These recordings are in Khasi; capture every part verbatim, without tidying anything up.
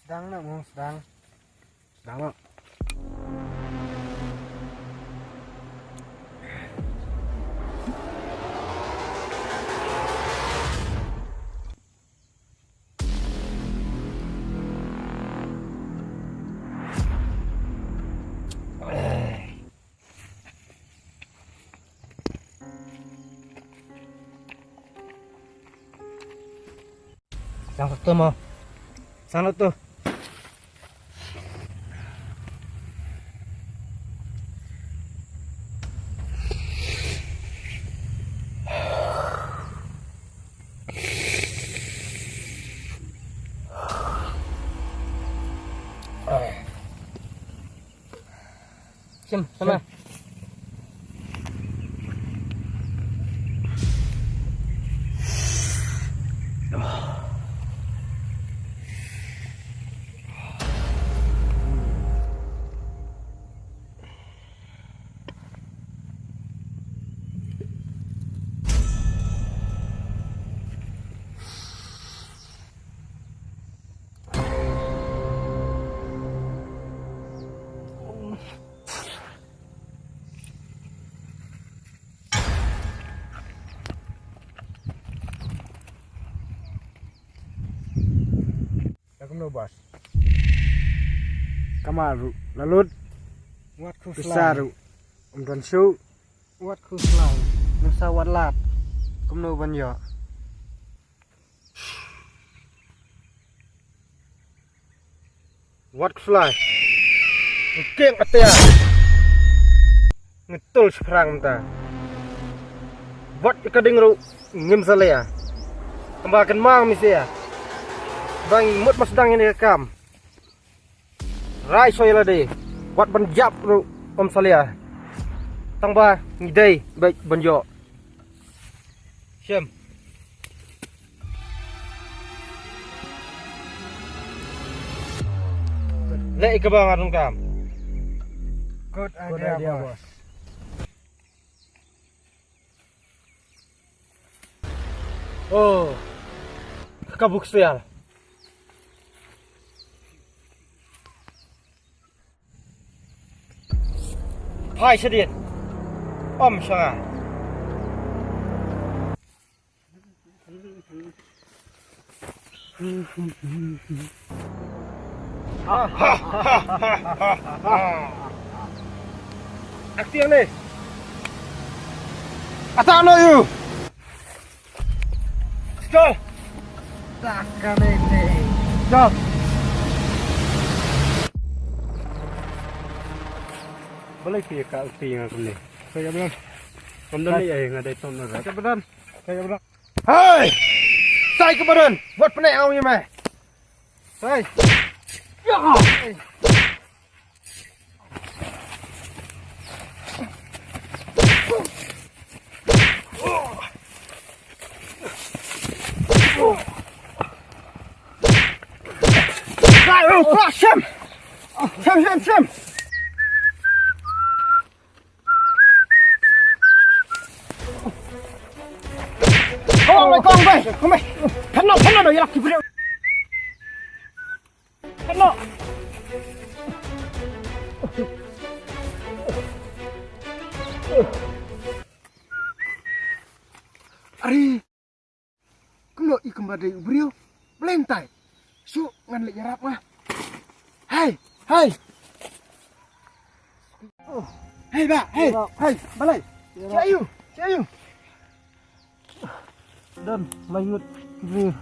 Sdang na mo, sdang. Sdang mo. Sang satu mo. Sang satu. Sim, sama. Ïa kumno boss? Kamar ruh la lut. Wat khuslai. Pisa ruh ym don shuh. Wat khuslai. Ngim sa wat lad. Kumno ban ïoh? Wat khuslai. Kieng atia. Ngi tul shiphrang mynta. Wat ka ding ruh ngim sa leh. Tangba kynmaw mih sha. Ba ngi mut ba sdang ïa kane ka kam. Rai soi lade. Wat ban jop ruh ym sa leh. Tangba ngi dei beit ban ïoh. Shem. Leh ïa kaba nga donkam. Good idea, boss. Oh. Ka buk sial. Phai shadien. Ym shanga. Acting ni. Attack on you. Stop. Takane te. Stop. Balei phi ka ti nga kumne? Kaya benar. Kam don ni ai nga dei ton na. Kaya benar. Kaya benar. Hai! Sai ka badan. Wat pynai au ïa me. Sai. Ya. Shim! Shim, shim, shim! Kong, kong, kong! Pynno, pynno, ïa ki briew! Pynno! Ari! Kumno i kumba dei u briew? Balei tai? Shu ngan leit ïarap nga. Hei, hei. Hei ba, hei, hei, balei? Cha ïu, cha ïu. Don lai ngut ki briew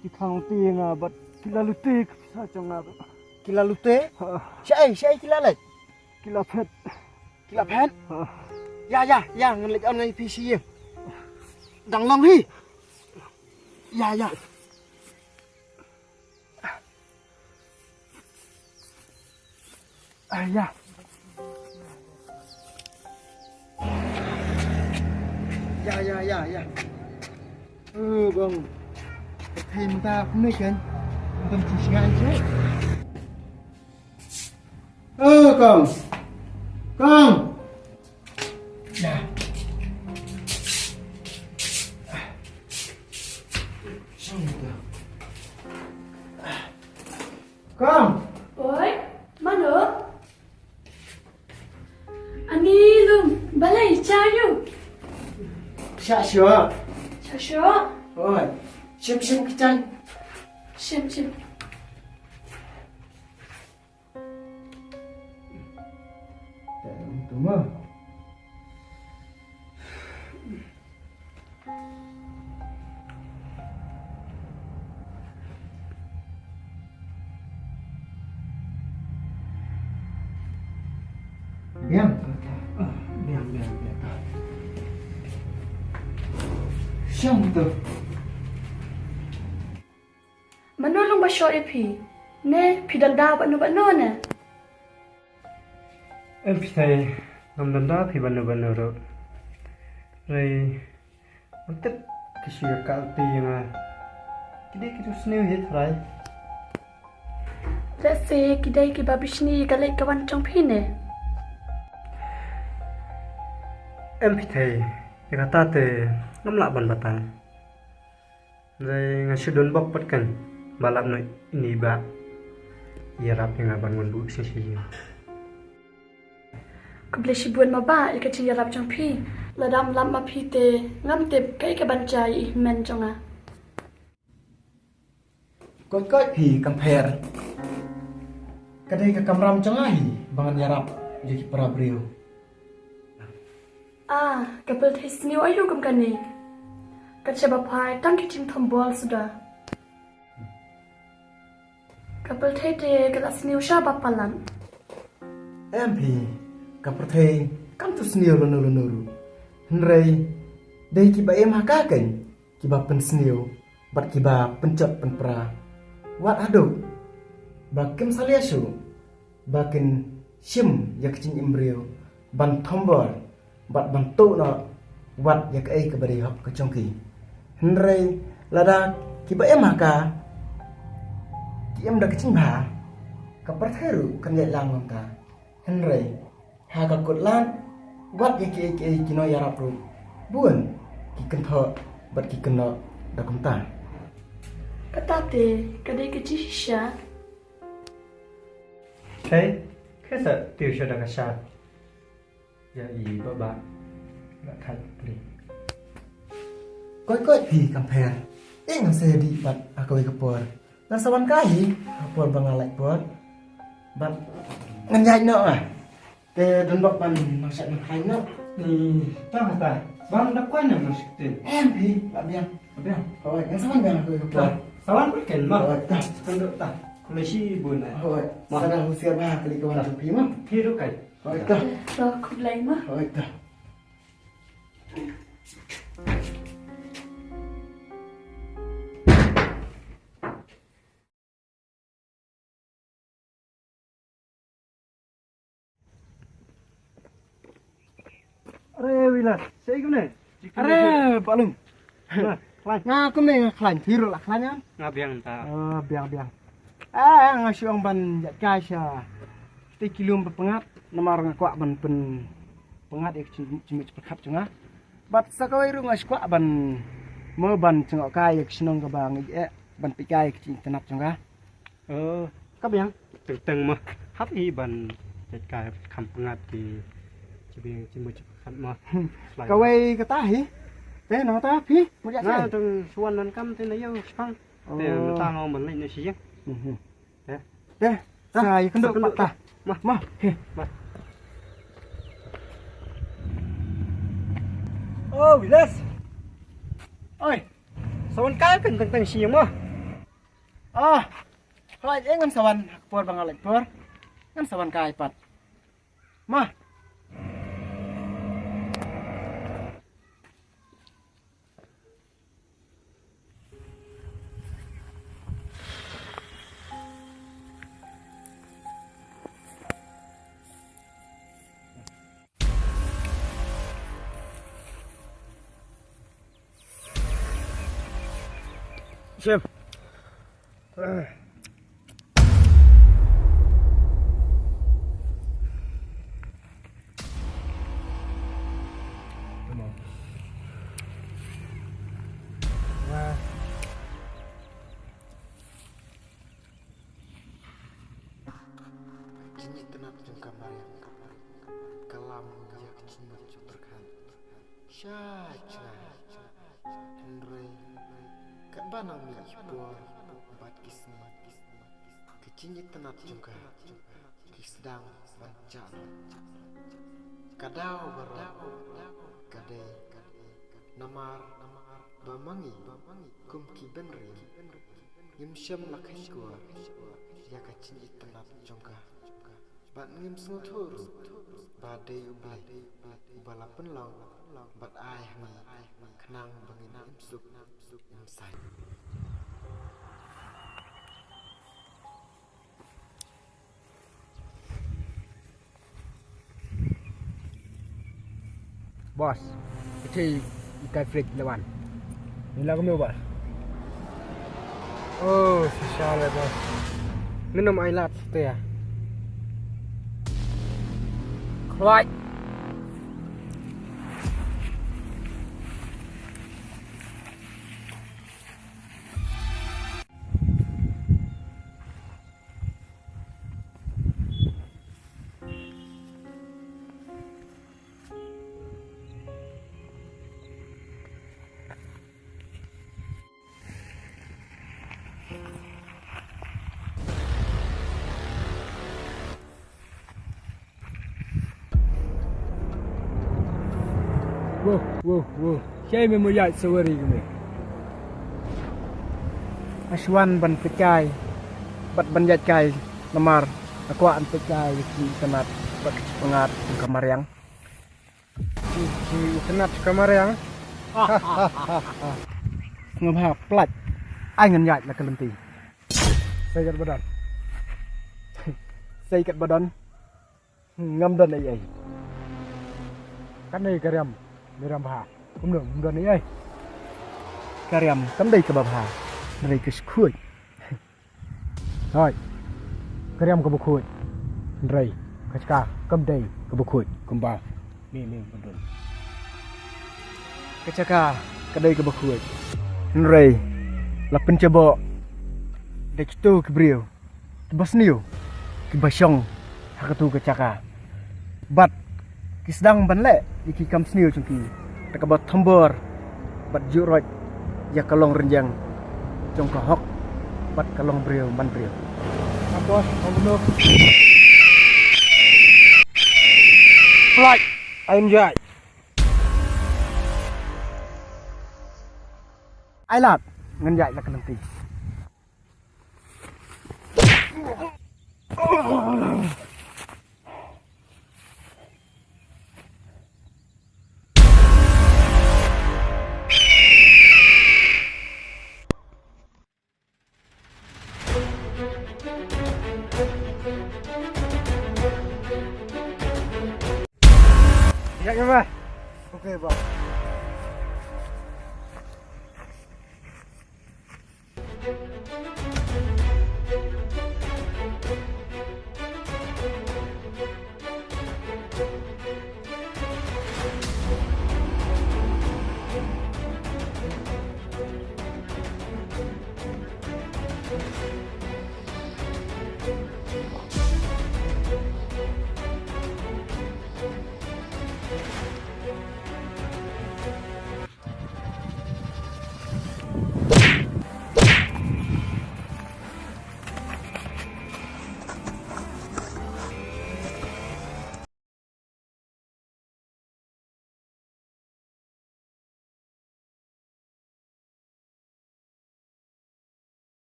ki khang ti nga bad ki la lute ki pisa jong nga. Ki la lute? Sha ai, sha ai ki la leit? Ki la phet. Ki la phet? Ïa, ïa, ïa, ngan leit on ngan ïa phi shi ïing. Dang long hi. Ïa, ïa. Ah, ïa. Ïa, ïa, ïa, ïa. Ơ, bang. Thei mynta kumne kan. Mynta shi ngan che. Ơ, kong. Kong. Ïa. Shong mynta. Cha ïu. Sha shuwa. Sha shuwa. Oi. Shim shim ki chan. Shim shim. Tuma. Biang. Ah, biang, biang, biang. Shong tu. Mano long ba shoh ïa phi? Ne phi don da bad no bad no ne? Em phi thei, ngam don da phi bad no bad no ruh. Rei, ngam tip ki shu ïa ka ti ïa nga. Ki dei ki tu sniew hi trai. Lehse ki dei ki ba bishni ïa ka leit ka wan jong phi ne? Em phi thei, ïa kata te ngam lah ban batai. Dei nga shu don bok pat kan ba lap noh ini ba ïarap ïa nga ban wan buh shisha ïa. Khublei shibun ma ba ïa ka jingïarap jong phi. Lada ym lap ma phi te ngam tip kaei ka ban jia ïa i hynmen jong nga. Koit koit phi Kam Pher. Ka dei ka kamram jong nga hi ba ngan ïarap ïa ki para briew. Ah, ka pyrthei sniew aïu kum kane. Ka shaba phai tang ki jingthombor suda. Ka pyrthei te ka la sniew shaba palat. Em phi, ka pyrthei kam tu sniew lano lano ruh. Hynrei dei ki ba im ha ka keiñ ki ba pynsniew bad ki ba pynjot pynpra. Wat haduh ba kim salia shuh ba kin shim ïa ka jingim briew ban thombor bad ban tuh noh wat ïa kaei kaba dei hok ka jong ki. Hynrei lada ki ba im ha ka ki im da ka jingbha, ka pyrthei ruh kan ïaid lang lam ka. Hynrei ha ka kut lad wat ïa kiei kiei ki nongïarap ruh bun ki kynthoh bad ki kynnoh da kumta. Kata te ka dei ka jingshisha. Hei, khe sa tiew sha da ka sha. Ïa i baba la khat pli. Koit koit phi Kam Pher. Ïa ngan sa ïa dih pat ha kawei ka por. Ngan sa wan kai hi ha ka por ba nga lait por. Bad ngan ïaid noh nga. Te don bok ban nang shat nang hai noh. Ni ta ta. Bang da kwai nang nang shit. Em phi la biang. Biang. Hoi ngan sa wan biang ha kawei ka por. Sa wan phi ken ma. Hoi ta. Kan dok ta. Khublei shibun eh. Hoi. Sa da husiar bha kali ka wan jong phi ma. Phi ruh kai. Hoi ta. Khublei ma. Hoi ta. Are Wilas, sei kumne? Are Balung. Nga kumne nga khlaiñ, phi ruh la khlaiñ em? Nga biang ta. Ah, biang biang. Ah, nga shu ong ban ïaid kai sha te ki lum ba pyngngad, namar nga kwah ban pynpyngngad ïa ka jingmut jingpyrkhat jong nga. Bad sa kawei ruh nga shu kwah ban mo ban jngoh kai ïa ka shnong kaba nga ïeh ban peit kai ïa ka jingitynnad jong nga. Oh, ka biang. Teng teng ma. Hap i ban ïaid kai kham pyngngad ki jingmut jingpyrkhat ma. Kawei kata hi. Te nangta phi mut ïa. Nga teng shuwa nang kam te na ïa shpang. Te nangta nga ong ban leit na shi ïing. Te. Te. Sa ïa kynduh pat ta. Ma. Ma. Ma. Oh, Wilas. Oi. Sa wan kai pyn teng teng shi ïing ma. Ah. Hoi, eh ngan sa wan ha ka por ba nga lait por. Ngan sa wan kai pat. Ma. Shem. Ka jingitynnad jong ka Mariang ka lam ïa ka jingmut jingpyrkhat. Sha jngai. Hynrei katba nang mih ki por bad ki sngi, ka jingitynnad jong ka ki sdang ban jah. Ka daw baroh ka dei namar ba ma ngi kum ki bynriew ngim shym la kheiñ kur ïa ka jingitynnad jong ka. Bad ngim sngewthuh ruh ba dei U Blei uba la pynlong bad ai ha ngi khnang ba ngin im suk im saiñ. Boss, ite ikai fridge lawan. Ni lagu meu, boss. Oh, sisa le, boss. Minum ai lat tu ya. Khlai. Wow, wow, wow. Shai me mo ïaid sawari ke me. Aswan ban pekai. Bad ban ïaid kai namar. Akwa an pekai ki sanat bad ki pangat ka mariang. Ki, ki sanat ka mariang. Ngam ha plat. Ai ngan ïaid la ka lynti. Sai kat badan. Sai kat badan. Ngam don ei ei. Kan ei ka riam, me riam bha. Kumno, ngam don ei ei. Ka riam kam dei kaba bha. Dei ka skhuid. Hoi. Ka riam kaba khuid. Hynrei ka chaka kam dei kaba khuid kumba me me ngam don. Ka chaka ka dei kaba khuid. Hynrei la pynchaboh da kito ki briew kiba sniew, kiba shong ha katu ka chaka. Bad ki sdang ban leh ïa ki kam sniew jong ki da kaba thombor bad juh roit ïa ka long rynjang jong ka hok bad ka long briew man briew. Abos, abos. Plak, ai ngan ïaid. Ai lad, ngan ïaid la ka lynti. Ïa, ïa, bah. Okay, bah.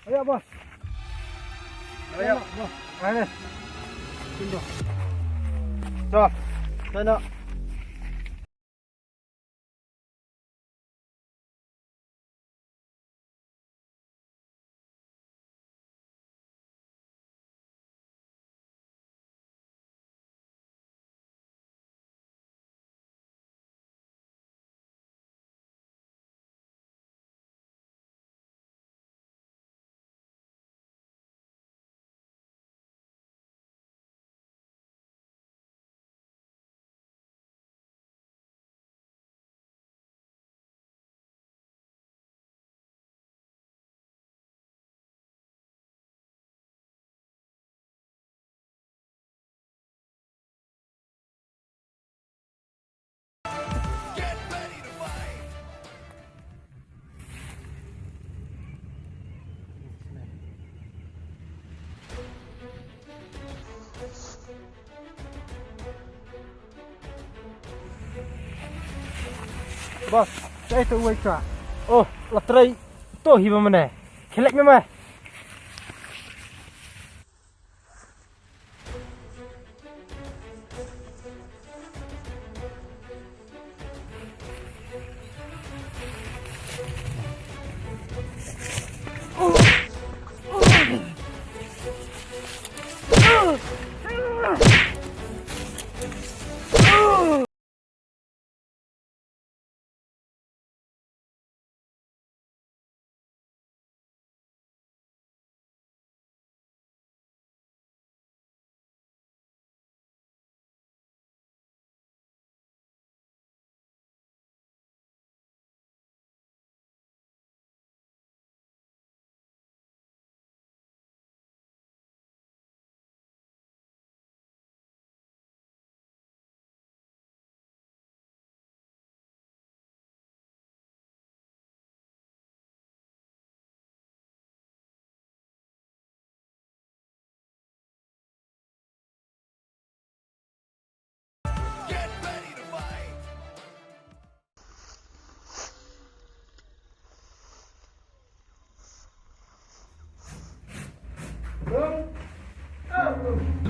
Ayo, bos. Ayo. Ayo, bos. Ayo. Sini. Tuh. Sana. Boss, kaei to uwei ka? Oh, la trei to hi ba mane. Khelek me mai.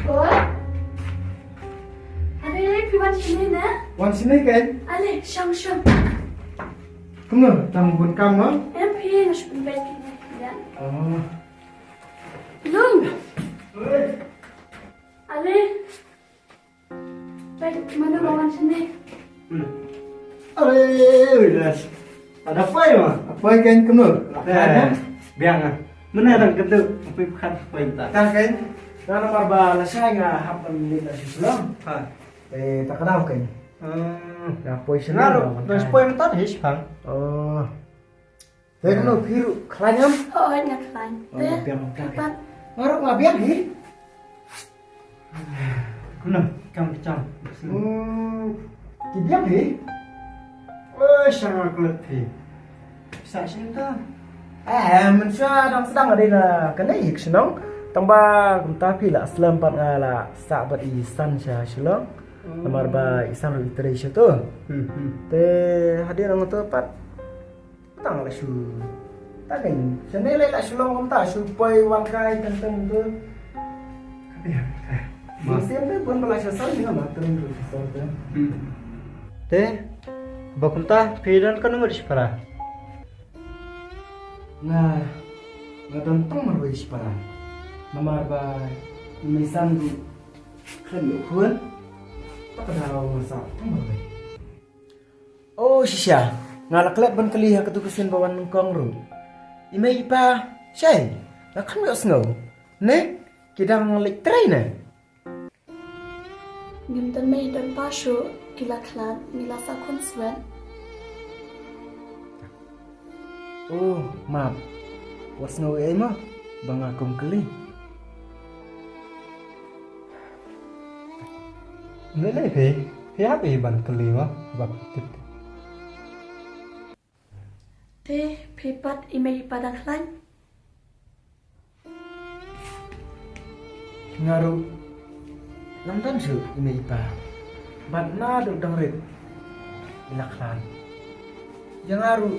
Oi. Are, phi wan shane ne? Wan shane kan? Ale, shong shong. Kumno, tang bun kam mo? Em phi, nga shu pynbeit kine. Ya. Oh. Lung. Oi. Ale. Peit, mano ba wan shane? Are, Wilas. Ada poi ma? Poi kan kumno? Eh, biang ah. Mano dang kynduh, poi pkhat poi ta. Ta kan? Nga namar ba lashai nga hap ban leit sha Shillong. Ha. Eh, ta ka daw kan? Hmm. Nga poi shane. Nga ruh, nga poi mynta hi shipang. Oh. Te kumno phi ruh khlaiñ em? Hooid nga khlaiñ. Oh, te biang, biang. Phi pat? Nga ruh nga biang hi. Kumno kam ki chang? Hmm, ki biang hi. Oi, sha nga klet phi. Sa shin ta. Eh, mynshuwa dang sdang dei na kane hi ka shnong. Tang ba kumta phi la slem pat nga la sah bad i San sha Shillong. Hmm. Namar ba i San ruh i trei sha tu. Hmm, hmm. Te hadien nga tu pat Tang la shu. Ta ding. Shane lei la shu long kumta shu poi wan kai teng teng tu. Ka biang. Mynsiem te bun ba la shu sor ni ma teng tu shu sor te. Hmm. Te ba kumta phi don katno ngut shipara? Nga, nga don tang marwei shipara. Namar ba i Mei San ruh khlem ïoh khun. Ta ka daw nga sah tang marwei. Oh, shisha, nga la klet ban kylli ha katu ka sien ba wan nyngkong ruh. I mei i pa, shai, nga khlem ïohsngew. Ne, ki dang leit trei ne? Ngim don mei don pa shuh, ki la khlad, ngi la sah khun swet. Oh, map. Wat sngew ei mo, ba nga kum kylli. Lei lei phi, phi hap ei ban kylli mo, ba phi tip. Te phi pat i mei i pa dang khlaiñ? Nga ruh ngam don shuh i mei i pa. Bad naduh dang rit i la khlad. Ïa nga ruh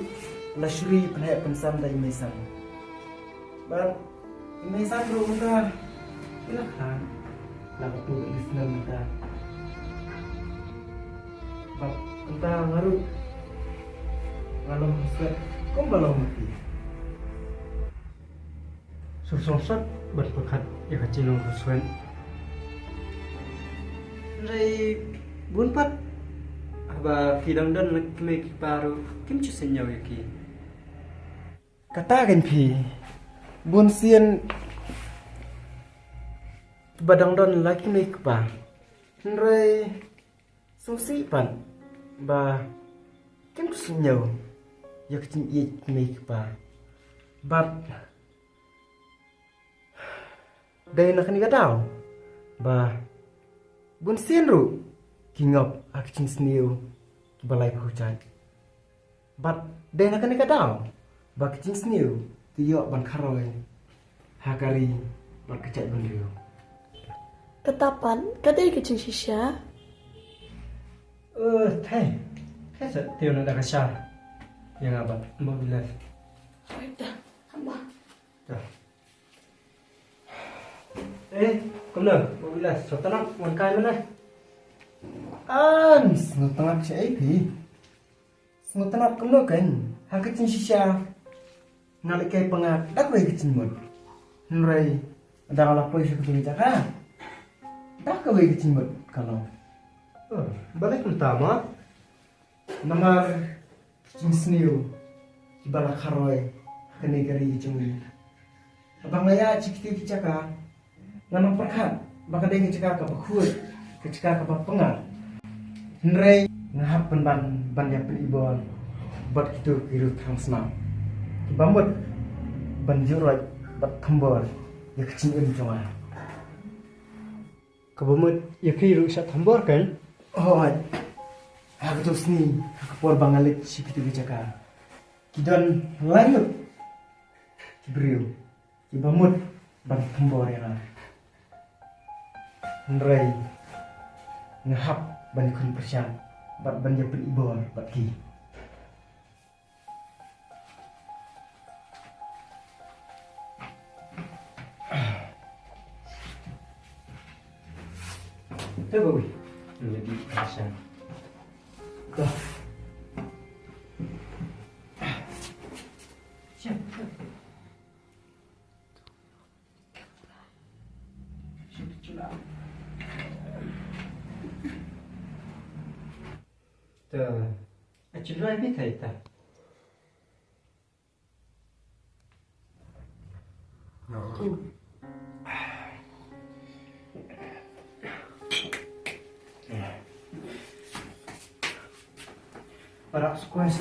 la shu ri pynheh pynsan da i Mei San. Bad i Mei San ruh mynta i la khlad. La ka tu i snem mynta. Bad mynta nga ruh nga long sngewsih kumba long mati. Sngewsih bad pyrkhat ïa ka jinglong sngewsih. Hynrei bun pat haba ki dang don la ki mei ki pa ruh kim ju sngewsih ïa ki. Kata kein phi, bun sien ba dang don la ki mei ki pa. Hynrei sngewsih pat ba kim ju sngewsih ïa ka jingïeit ki mei ki pa. Bad dei na kane ka daw ba bun sien ruh ki ngop ha ki jingsniew kiba laiphew jait. Bad dei na kane ka daw ba ki jingsniew ki ïoh ban kharoi ha ka ri bad ka jaitbynriew. Kata pat ka dei ka jingshisha. Eh, thei. Ka sa tio na da ka sha. Yang abat, Bobby Last. Oi, da, hamba. Da. Eh, kumno, Bobby Last, so tanap, wan kai mana? An, so tanap siya eh, pi. Sngewtynnat kumno kein, ha ka jingshisha nga leit kai pyngngad da kawei ka jingmut. Hynrei lada nga la poi sha katu ka jaka da kawei ka jingmut ka long. Oh, balei kumta ma? Namar ki jingsniew kiba la kharoi ha kane ka ri jong ngi. Haba nga ïaid sha kito ki jaka, nga nang pyrkhat ba ka dei ka jaka kaba khuid, ka jaka kaba pyngngad. Hynrei nga hap ban ban ban ïa pynibor bad kito ki riewthrang snam kiba mut ban ïuhroit bad thombor ïa ka jingim jong nga. Kaba mut ïa phi ruh shah thombor kein? Hooid. Ha kato ka sngi, ha ka por ba nga leit sha kito ki jaka, ki don lai ngut ki briew kiba mut ban thombor ïa nga. Hynrei nga hap ban khun pyrshah bad ban ïa pynibor bad ki. Te ba wi. Ïa di pyrshah. Dah. Ta, a chulai bi thai ta. Para squash.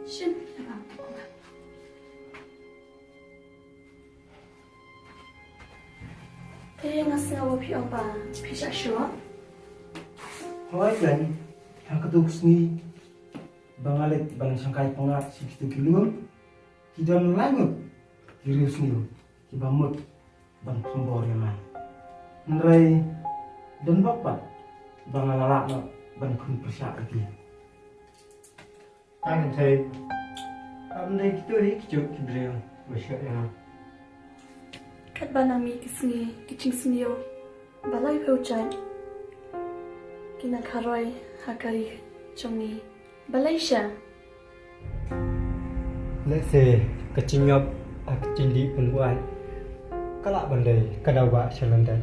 Shin. Eh, nga sngew ba phi ong ba phi shah shuh. Hooid, Glenn. Ha kato ka sngi ba nga leit ban shangkai pyngngad sha kito ki lum, ki don lai ngut ki riewsniew kiba mut ban thombor ïa nga. Hynrei don bok pat ba nga la lah noh ban khun pyrshah ïa ki. Tang kynthei. Ym dei kito hi ki juk ki briew ba shu ïa. Katba nang mih ki sngi ki jingsniew ba laiphew jait ki nang kharoi ha ka ri jong ngi. Balei sha? Lehse ka jingïap ha ka jingdih pynbuaid ka lah ban dei ka daw ba sha lyndet.